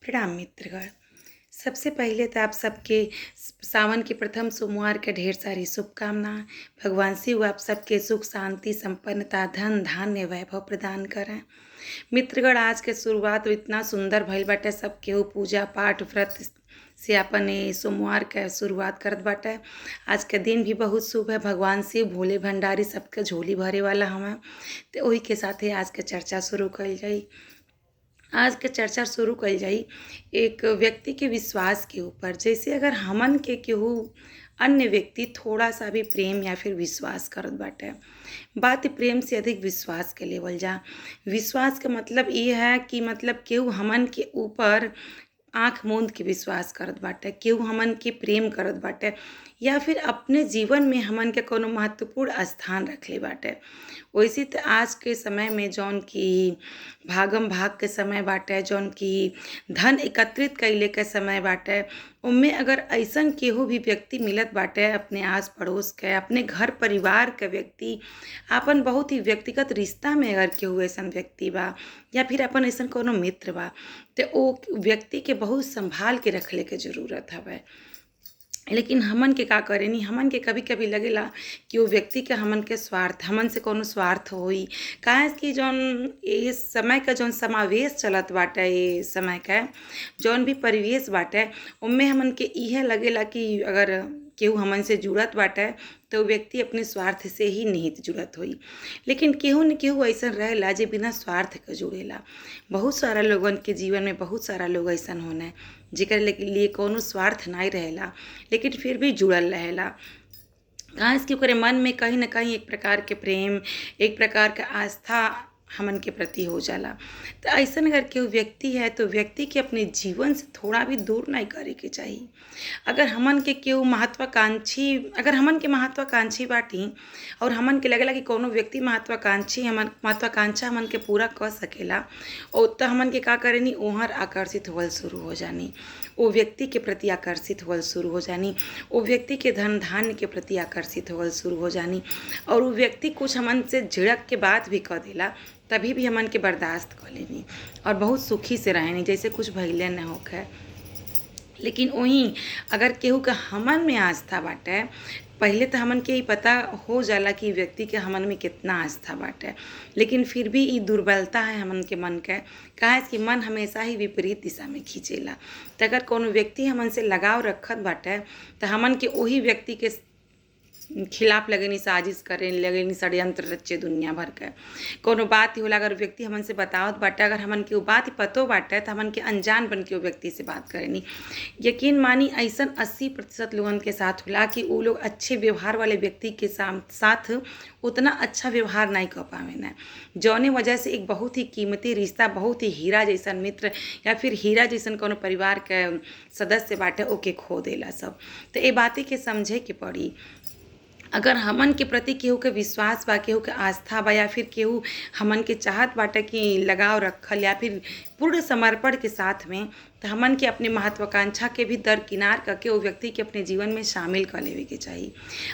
प्रणाम मित्रगण। सबसे पहिले त आप सबके सावन के प्रथम सोमवार के ढेर सारी शुभकामना। भगवान शिव आप सबके सुख, शांति, संपन्नता, धन धान्य, वैभव प्रदान करें। मित्रगण, आज के शुरुआत इतना सुंदर भइल बाटे। सब केहू पूजा पाठ व्रत से अपन ए सोमवार के शुरुआत करत बाटे। आज के दिन भी बहुत शुभ है। भगवान शिव भोले भंडारी सबके झोली भरे वाला हवन। तो वही के साथे आज के चर्चा शुरू कइल जाई। आज के चर्चा शुरू कइल जाई एक व्यक्ति के विश्वास के ऊपर। जैसे अगर हमन के केहू अन्य व्यक्ति थोड़ा सा भी प्रेम या फिर विश्वास करत बाटे, बात प्रेम से अधिक विश्वास के लेवल जा। विश्वास के मतलब ये है कि मतलब केहू हमन के ऊपर आँख मूंद के विश्वास करत बाटे, केहू हमन के प्रेम करत बाटे या फिर अपने जीवन में हमन के कोनो महत्वपूर्ण स्थान रखले बाटे। वैसे तो आज के समय में जौन कि भागम भाग के समय बाटे, जौन कि धन एकत्रित कइले के समय बाटे, उनमें अगर ऐसन केहू भी व्यक्ति मिलत बाटे अपने आस पड़ोस के, अपने घर परिवार के व्यक्ति, आपन बहुत ही व्यक्तिगत रिश्ता में अगर केहू ऐसन व्यक्ति बा या फिर अपन ऐसन कोनो मित्र बा, तो ओ व्यक्ति के बहुत संभाल के रखले के जरूरत हवे। लेकिन हमन के का करेनी, हमन के कभी कभी लगेला कि वो व्यक्ति के हमन के स्वार्थ, हमन से कोनो स्वार्थ होई। काहे कि जौन ये समय का जौन समावेश चलत बाटे, ये समय के जौन भी परिवेश बाटे, उनमें हमन के इहे लगेला कि अगर केहू हमन से जुड़त बाटे तो व्यक्ति अपने स्वार्थ से ही निहित जुड़त होई। लेकिन केहू न केहू ऐसन रहेला जे बिना स्वार्थ के जुड़ेला। बहुत सारा लोगन के जीवन में बहुत सारा लोग ऐसन होने जेकर लिए कोनो स्वार्थ नहीं रहेला, लेकिन फिर भी जुड़ल रहेला। काहे कि ओकरे मन में कहीं न कहीं एक प्रकार के प्रेम, एक प्रकार के आस्था हमन के प्रति हो जाला। तो ऐसन अगर केहू व्यक्ति है तो व्यक्ति के अपने जीवन से थोड़ा भी दूर नहीं करे के चाही। अगर हमन के केहू महत्वाकांक्षी, अगर हमन के महत्वाकांक्षी बाटी और हमन के लगेला कि कोनो व्यक्ति महत्वाकांक्षी हमन महत्वाकांक्षा हमन के पूरा कर सकेला, और तो हमन के का करेनी, ओहर आकर्षित होवल शुरू हो जानी, ओ व्यक्ति के प्रति आकर्षित होवल शुरू हो जानी, ओ व्यक्ति के धन धान्य के प्रति आकर्षित होवल शुरू हो जानी। और वो व्यक्ति कुछ हमन से झिड़क के बात भी कर देला तभी भी हमन के बर्दाश्त कर लेनी और बहुत सुखी से रहेनी, जैसे कुछ भइले न होखे। लेकिन वहीं अगर केहू के हमन में आस्था बाटे, पहले तो हमन के ही पता हो जाला कि व्यक्ति के हमन में कितना आस्था बाटे, लेकिन फिर भी ई दुर्बलता है हमन के मन के। काहे कि मन हमेशा ही विपरीत दिशा में खींचेला। तो अगर कोनो व्यक्ति हमन से लगाव रखत बाटे तो हमन के वही व्यक्ति के खिलाफ लगेनी साजिश करे लगेनी, षड्यंत्र रचे दुनिया भर के। कोनो बात ही होला, अगर व्यक्ति हमन से बतावत बाटे, अगर हमन के वो बात ही पतो बाटे तो हमन के अनजान बन के वो व्यक्ति से बात करेनी। यकीन मानी ऐसन 80% लोगन के साथ होला कि वो लोग अच्छे व्यवहार वाले व्यक्ति के साथ उतना अच्छा व्यवहार नहीं कर पावे, जौने वजह से एक बहुत ही कीमती रिश्ता, बहुत ही हीरा जैसन मित्र या फिर हीरा जैसन कोनो परिवार के सदस्य बाटे ओके खो देला सब। तो ये बातें के समझे के पड़ी। अगर हमन के प्रति केहू के विश्वास बा, केहू के आस्था बा, या फिर केहू हमन के चाहत बाटे कि लगाव रखल या फिर पूर्ण समर्पण के साथ में, तो हमन के अपने महत्वाकांक्षा के भी दरकिनार करके वो व्यक्ति के अपने जीवन में शामिल कर लेवे के चाही,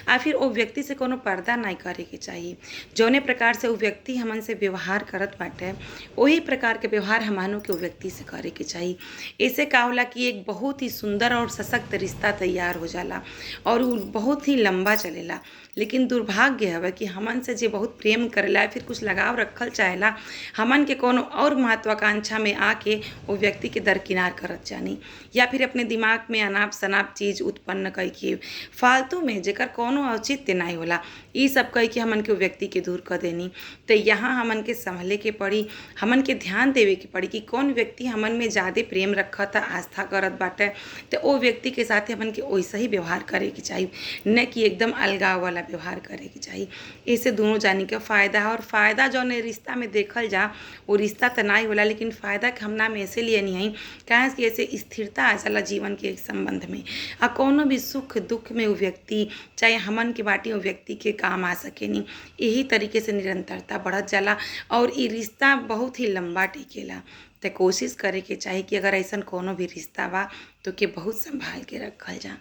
आ फिर वो व्यक्ति से कोनो पर्दा नहीं करे के चाही। जौने प्रकार से वो व्यक्ति हमन से व्यवहार करत बाटे वही प्रकार के व्यवहार हमनों के वो व्यक्ति से करे के चाही। ऐसे का होला कि एक बहुत ही सुंदर और सशक्त रिश्ता तैयार हो जाला और वो बहुत ही लंबा चलेला। लेकिन दुर्भाग्य हवे कि हमन से जे बहुत प्रेम करेला या फिर कुछ लगाव रखल चाहेला, हमन के कोनो और महत्वाकांक्षा में आके वो व्यक्ति के दरकिनार करत जानी या फिर अपने दिमाग में अनाप शनाप चीज़ उत्पन्न कई के फालतू में जेकर कोनो औचित्य नहीं होला, ई सब कह के हमन के वो व्यक्ति के दूर कर देनी। तो यहाँ हमन के संभले के पड़ी, हमन के ध्यान देवे के पड़ी कि कौन व्यक्ति हमन में ज़्यादा प्रेम रखता, आस्था करत बाटे, तो वो व्यक्ति के साथ हमन के वैसा ही व्यवहार करे के चाही, न कि एकदम अलगाव वाला व्यवहार करे के चाही। ऐसे दोनों जानी के फ़ायदा है। और फ़ायदा जौन रिश्ता में देखल जा वो रिश्ता तो नहीं होला, लेकिन फ़ायदा के हमना में ऐसे लिए नहीं आई, काहे कि ऐसे स्थिरता आ जाला जीवन के एक संबंध में। आ कोनो भी सुख दुख में वो व्यक्ति चाहे हमन के बाटी वो व्यक्ति के काम आ सकेनी। यही तरीके से निरंतरता बढ़त जाला और ई रिश्ता बहुत ही लंबा टिकेला। तो कोशिश करे के चाही कि अगर ऐसन कोनो भी रिश्ता बा तो के बहुत संभाल के रखल जा।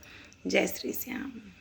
जय श्री श्याम।